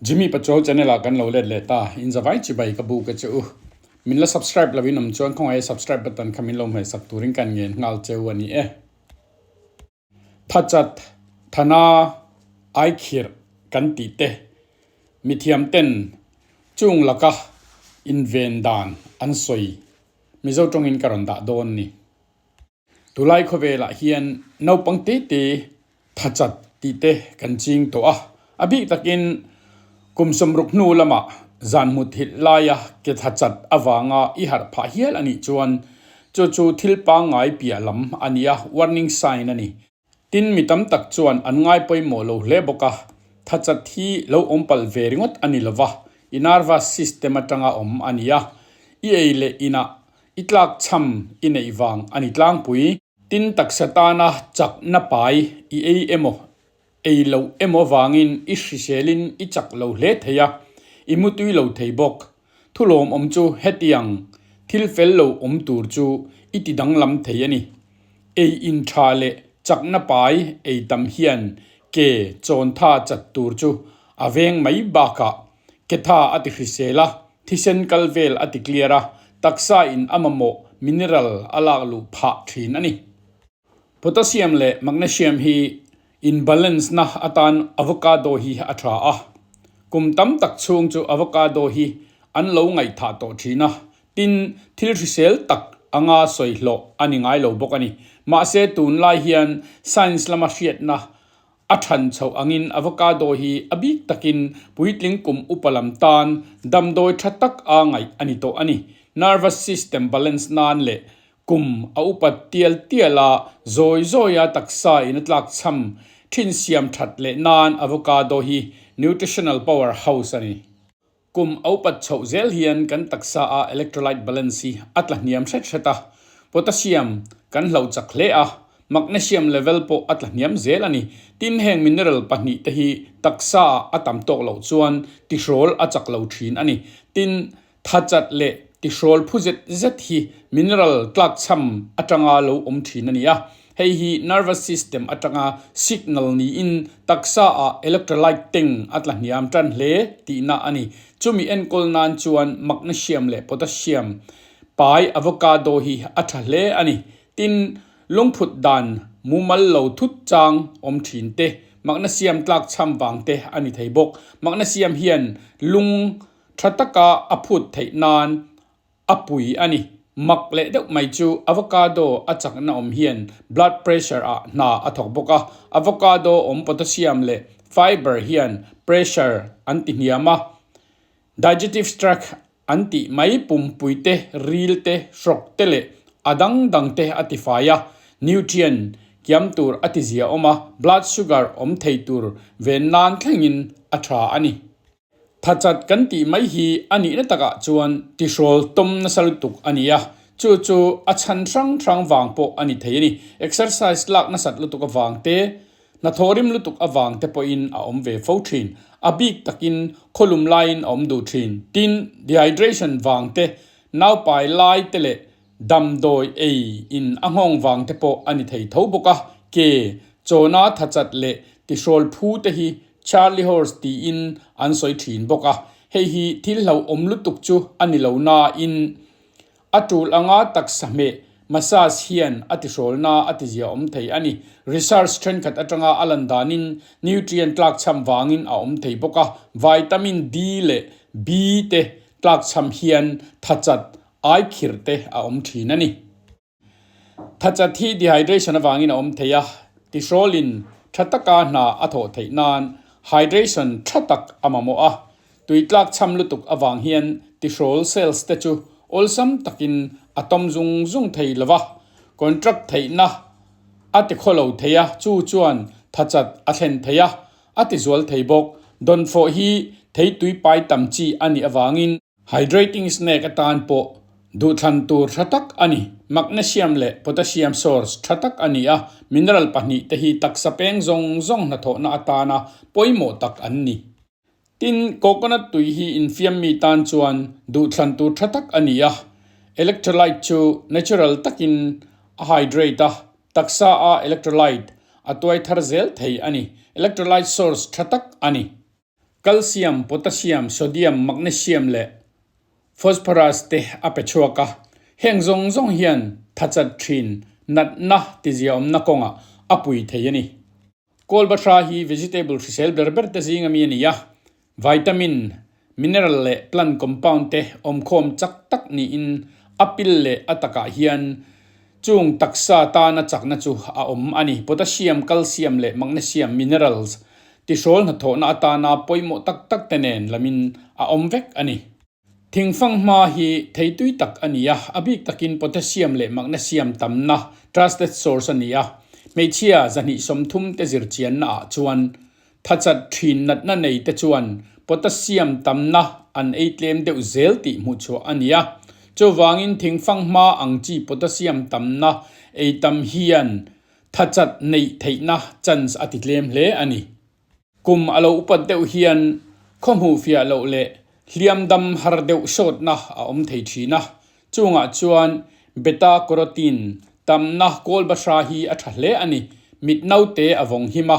Jimmy Pachuau channel ah kan lo let leh ta, in zavai chibai ka bu ka che u. Min la subscribe lo in awm chuan khawngaih subscribe button kha min lo hmehsak turin kan ngen nghal cheu a ni e. Thachat, Thana, Aikhirh kan tih te mithiam ten chung laka inven dan an sawi Mizo tawngin ka rawn dah dawn ni. Tulai khawvelah hian naupang te te thachat tih te kan ching tawh a, a bik takin kum 60 hnu lamah zan hmu thilh laia ke thachat avanga i harh phah hial a nih chuan chu chu thil pangngai piah lam a ni a, warning sign a ni. Tin, mi tam tak chuan an ngai pawimawh lo hle bawk a, thachat hi lo awm palh ve ringawt a ni lova, i nervous system atanga awm a ni a, i ei leh inah i tlak chham i neih vang a ni tlangpui. Tin, taksa tana chakna pai i ei emaw, ei loh emaw vangin i hriselin i chak lo hle thei a, i mutui lo thei bawk. Thulawmawm chu hetiang thil fel lo awm tur chu i ti danglam thei a ni. Ei in tha leh chakna pai ei tam hian ke chawntha chat tur chu a veng mai bakah ke tha a ti hrisel a, thisen kal vel a ti clear a, taksa in a mamawh mineral a lak luh phah thin a ni. Potassium leh magnesium hi in balance na atan avocado hi a tha a, kum tam tak chhung chu avocado hi an lo ngaihthah tawh thin a, Tin, thil hrisel tak anga sawi hlawh a ni ngai lo bawk a ni. Mahse, tunlai hian science lama hriatna a than chhoh angin avocado hi a bik takin puitling kum upa lam tan damdawi tha tak a ngaih a ni tawh a ni. Nervous system balance nan leh kum a upat tial tial a, zawi zawia taksa in a tlakchham thin siam that leh nan avocado hi nutritional power house a ni. Kum a upat chhoh zel hian kan taksa a electrolyte balance hi a tla hniam hret hret a, potassium kan hloh chak hle a, magnesium level pawh a tla hniam zel a ni. Tin, heng mineral pahnihte hi taksa ah a tam tawk loh chuan tihrawl a chak lo thin a ni. Tin, thachat leh tihrawl phu zet zet hi mineral tlakchham atanga lo awm thin a ni a. Hei hi nervous system atanga signal niin taksa ah electrolyte teng a tla hniam tan hle tihna a ni. Chumi enkawl nan chuan magnesium leh potassium pai avocado hi a tha hle a ni. Tin, lungphut dan mumal lo thut chang awm thin te, magnesium tlak chham vang te a ni thei bawk. Magnesium hian lung tha taka a phut theih nan A pui a ni. Mak leh deuh mai chu avocado a chakna awm hian blood pressure ah hna a thawk bawk a, avocado awm potassium leh fiber hian pressure an ti hniam a, digestive tract an tih mai pumpui te, ril te, hrawk te leh a dang dang te a ti fai a, nutrient kiam tur a ti zia awm a, blood sugar awm thei tur ven nan thlengin a tha a ni. Thachat kan tih mai hi a nihna takah chuan tihrawl tawm nasa lutuk a ni a, chu chu a chhan hrang hrang vang pawh a ni thei a ni. Exercise lak nasat lutuk avang te, hnathawh rim lutuk avang te pawhin a awm ve fo thin. A bik takin khawlum laiin a awm duh thin. Tin, dehydration vang te, naupai lai te leh damdawi ei in a nghawng vang te pawh a ni thei tho bawk a. Ke, chawna thachat leh tihrawl phu te hi Charlie Horse tiin an sawi thin bawk a, hei hi thil hlauhawm lutuk chu a ni lo nain a tul anga taksa hmeh massage hian a tihrawlna a tizia awm thei a ni. Research thenkhat atanga a lan danin nutrient tlakchham vangin a awm thei bawk a, vitamin D leh B te tlakchham hian thachat aikhirh te a awm thin a ni. Thachat hi dehydration avangin a awm thei a, tihrawlin tha taka hna a thawh theih nan hydration tha tak a mamawh a. Tui tlak chham lutuk avang hian tihrawl cells te chu awlsam takin a tawm zung zung thei lo va, contract theihna a ti khaw lo thei a, chu chuan thachat a thlen thei a, a ti zual thei bawk. Dawnfawh hi thei tui pai tam chi a nih avangin, Hydrating snack atan pawh duhthlan tur tha tak a ni. Magnesium leh potassium source tha tak a ni a, mineral pahnihte hi taksa peng zawng zawng hnathawhna atana pawimawh tak an ni. Tin, coconut tui hi infiam mi tan chuan duhthlan tur tha tak a ni a, electrolyte chu natural takin a hydrate a, taksa a electrolyte a tuai thar zel thei a ni. Electrolyte source tha tak a ni. Calcium, potassium, sodium, magnesium leh phosphorus te a pe chhuak a. Heng zawng zawng hian thachat thin natna tiziaawmna kawngah a pui thei a ni. Kawlbahra hi vegetable hrisel ber ber te zing ami a ni a, vitamin, mineral leh plant compound te awmkhawm chak tak niin a pil leh a takah hian chung taksa tana chakna chu a awm a ni. Potassium, calcium leh magnesium minerals tihrawl hnathawhna atana pawimawh tak tak te nen lamin a awm vek a ni. Thingfanghma hi theitui tak a ni a, a bik takin potassium leh magnesium tamna trusted source a ni a. Hmeichhia 230 te zirchianna ah chuan thachat thin natna nei te chuan potassium tamna an ei tlem deuh zel tih hmuhchhuah a ni a. Chuvangin thingfanghma ang chi potassium tamna ei tam hian thachat neih theihna chance a ti tlem hle a ni. Kum a lo upat deuh hian khaw hmuh fiah loh leh hliam dam har deuh sawtna a awm thei thin a, chungah chuan beta carotene tamna kawlbahra hi a tha hle a ni, mit naute a vawng him a,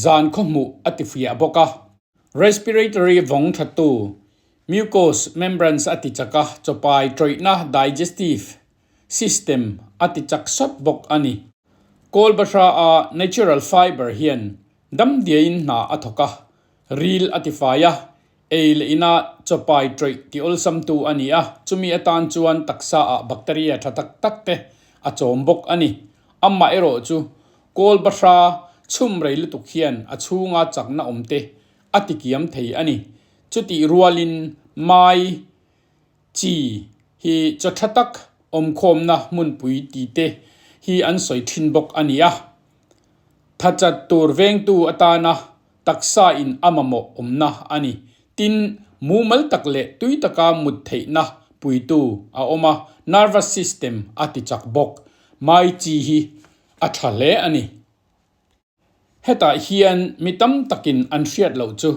zan khaw hmuh a ti fiah bawk a. Respiratory vawng thatu mucous membranes a ti chak a, chawpai tawihna digestive system a ti chak sawt bawk a ni. Kawlbahra a natural fiber hian damdiaiin hna a thawk a, ril a ti fai a, ei leh ina chawpai tawih ti awlsamtu a ni a, chumi atan chuan taksa ah bacteria tha tak tak te a chawm bawk a ni. Amaherawh chu Kawlbahra chhum rei lutuk hian a chhunga chakna awm te a ti kiam thei a ni. Chutih rualin mai Chi hi chaw tha tak awmkhawmna hmunpui ti te hi an sawi thin bawk a ni a. Thachat tur vengtu atana taksa in a mamawh awmna a ni. Tin, mumal tak leh tui taka mut theihna puitu a awm a, nervous system a ti chak bawk. Mai chi hi a tha hle a ni. Hetah hian mi tam takin an hriat loh chu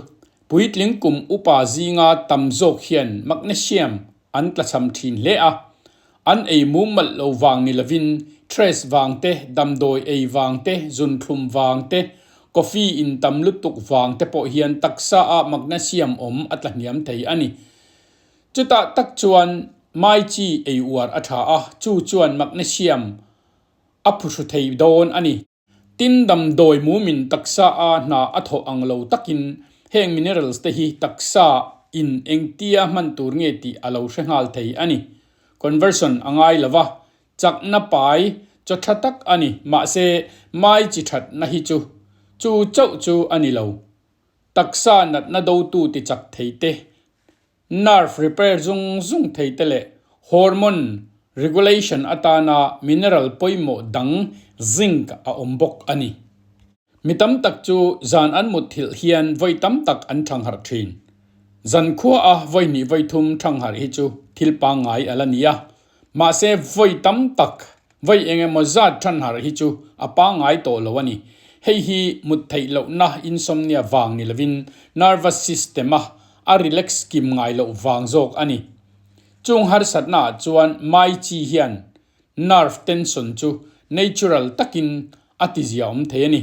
puitling kum upa zinga tam zawk hian magnesium an tlachham thin hle a, an ei mum malh lo vang ni lovin stress vang te, damdawi ei vang te, zunthlum vang te, coffee in tam lutuk vang te pawh hian taksa ah magnesium awm a tlahniam thei a ni. Chutah tak chuan mai chi ei uar a tha a, chu chuan magnesium a phuhru thei dawn a ni. Tin, damdawi mumin taksa a hna a thawh ang lo takin heng minerals te hi taksa in engtia hman tur nge tih a lo hre nghal thei a ni. Conversion a ngai lo va, chakna pai chaw tha tak a ni. Mahse, mai chi thatna hi chu chu chauh chu a ni lo. Taksa natna dotu ti chak thei te Nerve repair zung zung thei te leh hormone regulation atana mineral pawimawh dang zinc a awm bawk a ni. Mi tam tak chu zan an mut thilh hian vawi tam tak an thangharh thin. Zan khua a vawi hnih vawi thum thangharh hi chu thil pangngai a la ni a. Mahse vawi tam tak Vawi eng emaw zat thanharh hi chu a pangngai tawh lo a ni. Hei hi mut theih lohna insomnia vang ni lovin nervous system-a a relax kim ngai loh vang zawk a ni. Chung harsatna ah chuan mai chi hian nerve tension chu natural takin a tizia awm thei a ni.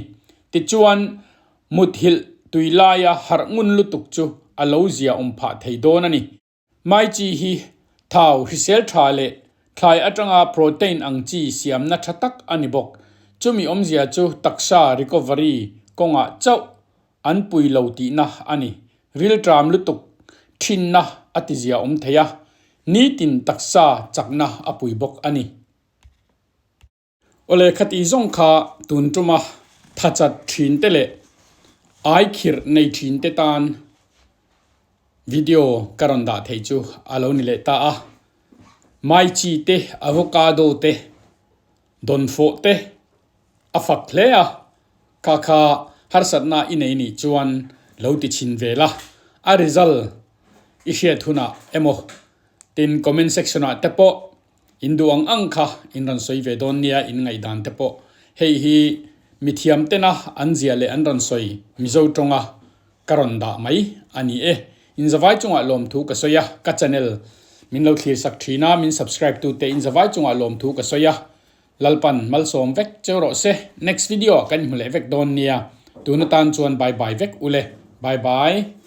Tichuan, muthilh tui laia harh ngun lutuk chu a lo zia awm phah thei dawn a ni. Mai chi hi thau hrisel tha leh thlai atanga protein ang chi siamna tha tak a ni bawk. Chumi awmzia chu taksa recovery kawngah chauh an pui lo tihna a ni. Rilṭam lutuk thinna a tizia awm thei a, nitin taksa chakna a pui bawk a ni. Awle khati zawng kha tun tuma thachat thin te leh ai khirh nei thin te tan video ka rawn dah theih chu a lo ni leh ta a. Mai chi te, avocado te, dawnfawh te a fak hle a, kha kha harsatna i nei nih chuan lo ti chhin ve la, a result i hriat hunah emaw tin comment section ah te pawh In duh ang ang kha in rawn sawi ve dawn nia in ngaihdan te pawh. Hei hi mithiam tena an zia leh an rawn sawi Mizo tawnga ka rawn dah mai a ni e. In zavai chungah lawmthu ka sawi a, ka channel min lo thlir sak thin a, min subscribe tu te in zavai chungah lawmthu ka sawi a. Lalpan malsawm vek cheu rawh se. Next video ah kan inhmu leh vek dawn nia. Tun atan chuan bye bye vek ule. Bye bye.